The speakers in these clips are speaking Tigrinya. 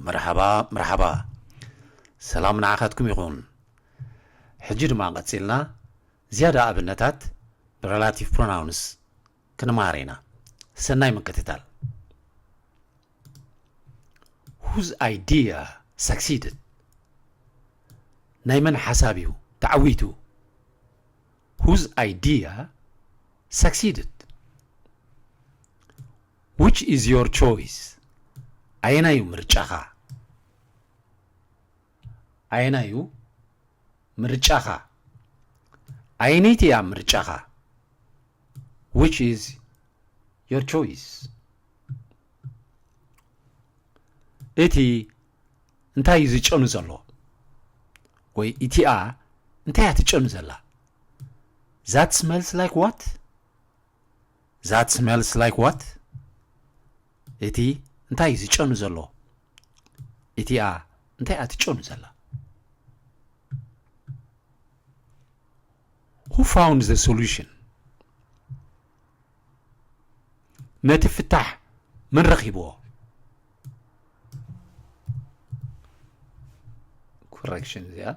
መርሓባ መርሓባ፣ ሰላም ንዓኻትኩም ይኹን። ሕጂ ድማ ቀጺልና ዝያዳ ኣብነታት ብሬላቲቭ ፕሮናውንስ ክንመሃር ኢና። ሰናይ ምክትታል። Whose idea succeeded? ናይ መን ሓሳብ እዩ ተዓዊቱ? Whose idea succeeded? Which is your choice? ኣየናዩ ምርጫኻ? ኣየናዩ ምርጫኻ? ኣየነይቲ እያ ምርጫኻ? Which is your choice? እቲ እንታይ እዩ ዝጨኑ ዘሎ? ወይ እቲኣ እንታይ እያ ትጨኑ ዘላ? That smells like what? That smells like what? እቲ እንታይ እዩ ዝጨኑ ዘሎ? እቲኣ እንታይ እያ ትጨኑ ዘላ? Who found the solution? ነቲ ፍታሕ መን ረኺብዎ? Correction እዚኣ።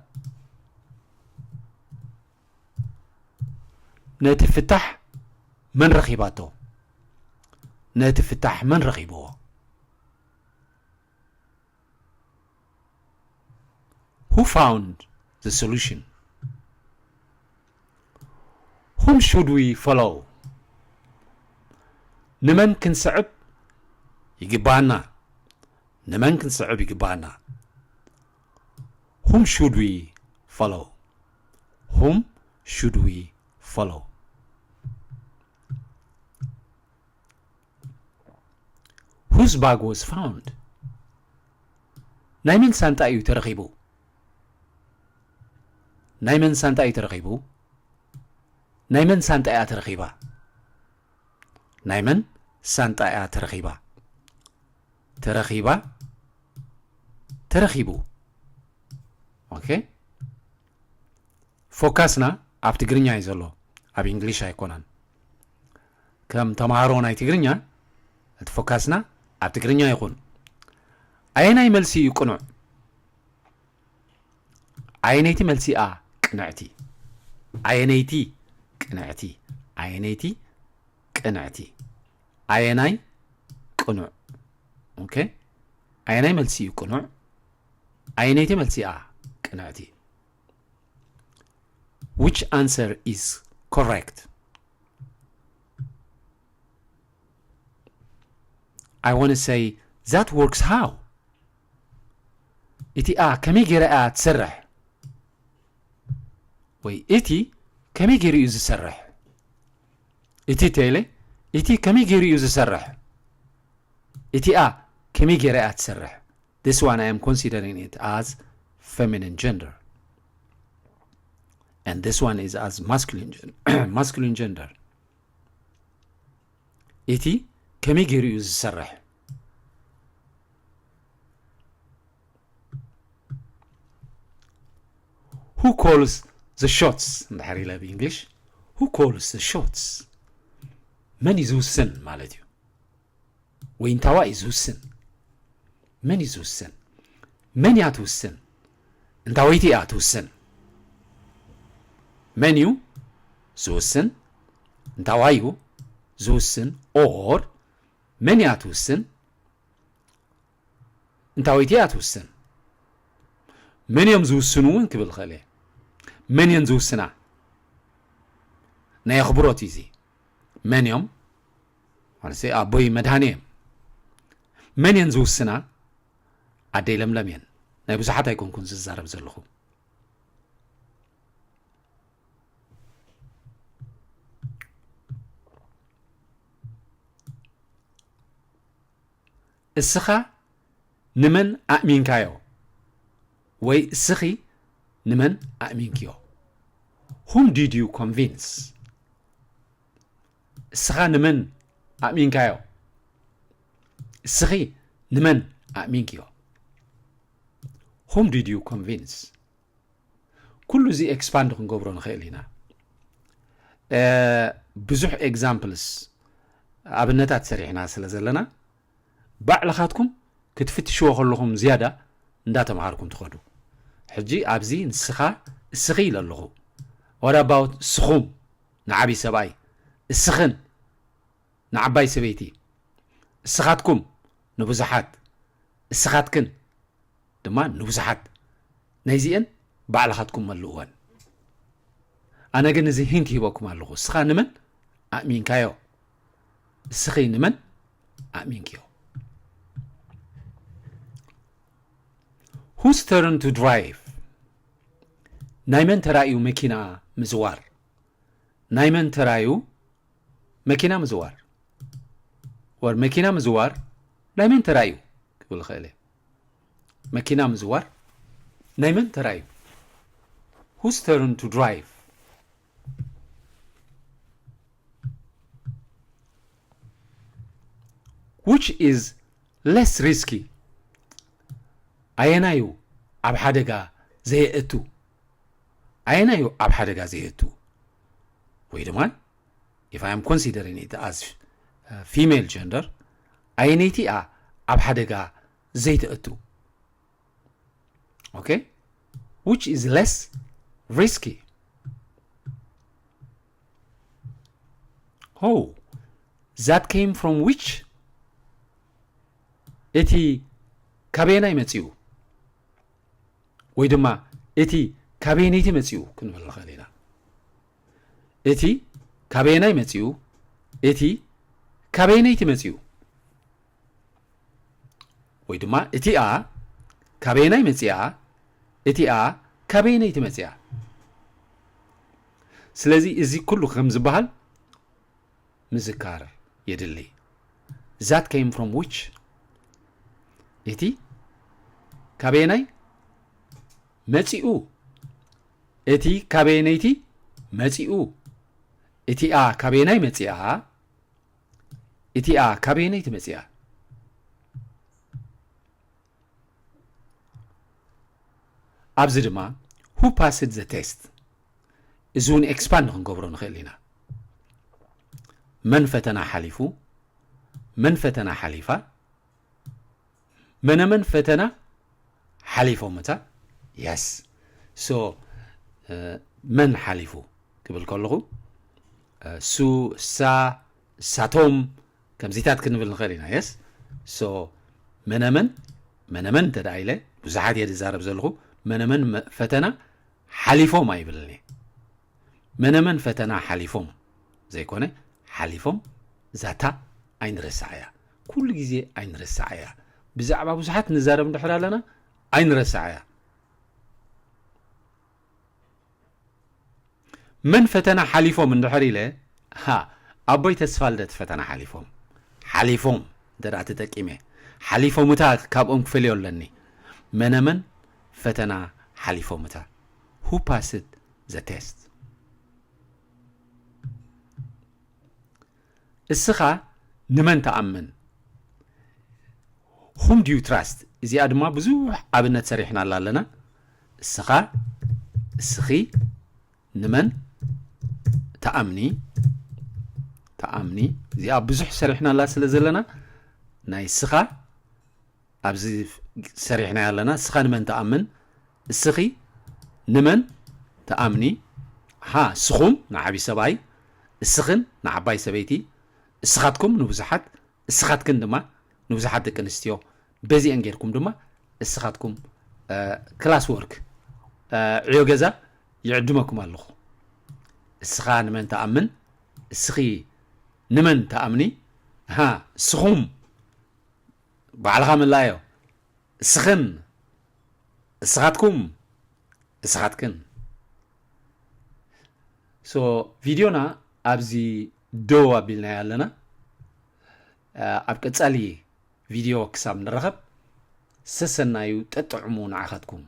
ነቲ ፍታሕ መን ረኺባቶ? ነቲ ፍታሕ መን ረኺብዎ? Who found the solution? Whom should we follow? ንመን ክንስዕብ ይግባና? ንመን ክንስዕብ ይግባና? Whom should we follow? Whom should we follow? Whose bag was found? ናይ መን ሳንጣ እዩ ተረኺቡ? ናይ መን ሳንጣ እዩ ተረኺቡ? ናይ መን ሳንጣ እያ ተረኺባ? ናይ መን ሳንጣ እያ ተረኺባ? ተረኺባ፣ ተረኺቡ። ኦኬ፣ ፎካስና ኣብ ትግርኛ እዩ ዘሎ፣ ኣብ እንግሊሽ ኣይኮነን። ከም ተምሃሮ ናይ ትግርኛ እቲ ፎካስና ኣብ ትግርኛ ይኹን። ኣየናይ መልሲ እዩ ቅኑዕ? ኣየነይቲ መልሲ እያ ቅንዕቲ? ኣየነይቲ ቅንዕቲ? ኣየነይቲ ቅንዕቲ? ኣየናይ ቅኑዕ? ኦኬ፣ ኣየናይ መልሲ እዩ ቅኑዕ? ኣየነይቲ መልሲ እያ ቅንዕቲ? Which answer is correct? I want to say, that works how? እቲኣ ከመይ ገይራ እያ ትሰርሕ? ወይ እቲ ከመይ ገይሩ እዩ ዝሰርሕ? እቲ ተይለ፣ እቲ ከመይ ገይሩ እዩ ዝሰርሕ? እቲኣ ከመይ ገይራ እያ ትሰርሕ? This one I am considering it as feminine gender. And this one is as masculine, gen- masculine gender. እቲ ከመይ ገይሩ እዩ ዝሰርሕ? Who calls the shots? እንድሕር ኢለ ብእንግሊሽ፣ who calls the shots? መን እዩ ዝውስን ማለት እዩ። ወይ እንታዋ እዩ ዝውስን? መን እዩ ዝውስን? መን እያ ትውስን? እንታወይቲ እያ ትውስን? መን እዩ ዝውስን? እንታዋ እዩ ዝውስን? Or መን እያ ትውስን? እንታወይቲ እያ ትውስን? መን እዮም ዝውስኑ እውን ክብል ይኽእል እየ። መን እየን ዝውስና? ናይ ኣኽብሮት እዩ እዚ። መን እዮም? ማለት ኣቦይ መድሃኔ እዮም። መን እየን ዝውስና? ኣደይ ለምለም እየን። ናይ ብዙሓት ኣይኮንኩን ዝዛረብ ዘለኹ። እስኻ ንመን ኣእሚንካዮ? ወይ እስኺ ንመን ኣእሚንክዮ? Whom did you convince? እስኻ ንመን ኣእሚንካዮ? እስኺ ንመን ኣእሚንክዮ? Whom did you convince? ኩሉ እዚ ኤክስፓንድ ክንገብሮ ንኽእል ኢና። እ፣ ብዙሕ ኤግዛምፕልስ፣ ኣብነታት ሰሪሕና ስለ ዘለና፣ ባዕልኻትኩም ክትፍትሽዎ ከለኹም ዝያዳ እንዳተምሃርኩም ትኸዱ። ሕጂ ኣብዚ ንስኻ፣ እስኺ ኢለ ኣለኹ። What about እስኹም ንዓብዪ ሰብኣይ? እስኽን ንዓባይ ሰበይቲ? እስኻትኩም ንብዙሓት፣ እስኻትክን ድማ ንብዙሓት። ናይዚአን ባዕልኻትኩም መልእወን። ኣነ ግን እዚ ሂንት ሂበኩም ኣለኹ። እስኻ ንመን ኣእሚንካዮ? እስኺ ንመን ኣእሚንክዮ? Whose turn to drive? ናይ መን ተራእዩ መኪና ምዝዋር? ናይ መን ተራእዩ መኪና ምዝዋር? ወር መኪና ምዝዋር ናይ መን ተራእዩ ክብል እኽእል እየ። መኪና ምዝዋር ናይ መን ተራእዩ? Whose turn to drive? Which is less risky? ኣየናዩ ኣብ ሓደጋ ዘየእቱ? ኣየናዩ ኣብ ሓደጋ ዘየእቱ? ወይ ድማ if I am considering it as female gender, ኣየነይቲ እያ ኣብ ሓደጋ ዘይትእቱ? Okay? Which is less risky? Oh, that came from which? እቲ ካበየናይ መጺኡ? ወይ ድማ እቲ ካበየነይቲ መጺኡ ክንብል ንኽእል ኢና። እቲ ካበየናይ መጺኡ? እቲ ካበየነይቲ መጺኡ? ወይ ድማ እቲኣ ካበየናይ መጺኣ? እቲኣ ካበየነይቲ መጺኣ? ስለዚ እዚ ኩሉ ከም ዝበሃል ምዝካር የድሊ። That came from which? እቲ ካበየናይ መጺኡ? እቲ ካበየነይቲ መጺኡ? እቲኣ ካበየናይ መጺኣ? እቲኣ ካበየነይቲ መጺኣ? ኣብዚ ድማ who passed the test? እዚ እውን ኤክስፓንድ ክንገብሮ ንኽእል ኢና። መን ፈተና ሓሊፉ? መን ፈተና ሓሊፋ? መነመን ፈተና ሓሊፎም እታ? የስ። ሶ መን ሓሊፉ ክብል ከለኹ እሱ፣ እሳ፣ እሳቶም ከምዚታት ክንብል ንኽእል ኢና። የስ። ሶ መነመን መነመን እንተ ደኣ ኢለ ብዙሓት እየ ዝዛረብ ዘለኹ። መነመን ፈተና ሓሊፎም ኣይብልን እየ። መነመን ፈተና ሓሊፎም ዘይኮነ ሓሊፎም። ዛታ ኣይንረሳዓያ፣ ኩሉ ግዜ ኣይንረሳዓያ። ብዛዕባ ብዙሓት ንዛረብ እንድሕር ኣለና ኣይንረሳዓያ። መን ፈተና ሓሊፎም እንድሕር ኢለ፣ ሃ፣ ኣቦይ ተስፋልደት ፈተና ሓሊፎም። ሓሊፎም እንተ ደኣ ተጠቂመ፣ ሓሊፎም እታ ካብኦም ክፈልዮ ኣለኒ። መነመን ፈተና ሓሊፎም እታ? Who passed the test? እስኻ ንመን ትኣምን? Whom do you trust? እዚኣ ድማ ብዙሕ ኣብነት ሰሪሕናላ ኣለና። እስኻ፣ እስኺ ንመን ትኣምኒ? ትኣምኒ። እዚኣ ብዙሕ ሰሪሕናላ ስለ ዘለና ናይ እስኻ ኣብዚ ሰሪሕናዮ ኣለና። እስኻ ንመን ትኣምን? እስኺ ንመን ትኣምኒ? ሃ፣ እስኹም ንዓቢ ሰብኣይ፣ እስኽን ንዓባይ ሰበይቲ፣ እስኻትኩም ንብዙሓት፣ እስኻትክን ድማ ንብዙሓት ደቂ ኣንስትዮ። በዚአን ጌርኩም ድማ እስኻትኩም ክላስ ወርክ፣ ዕዮ ገዛ ይዕድመኩም ኣለኹ። እስኻ ንመን ትኣምን? እስኺ ንመን ትኣምኒ? ሃ፣ እስኹም ባዕልኻ ምላዮ። እስኽን፣ እስኻትኩም፣ እስኻትክን። ሶ ቪድዮና ኣብዚ ደው ኣቢልናዮ ኣለና። ኣብ ቀጻሊ ቪድዮ ክሳብ ንራኸብ ሰሰናዩ ጠጥዕሙ ንዓኻትኩም።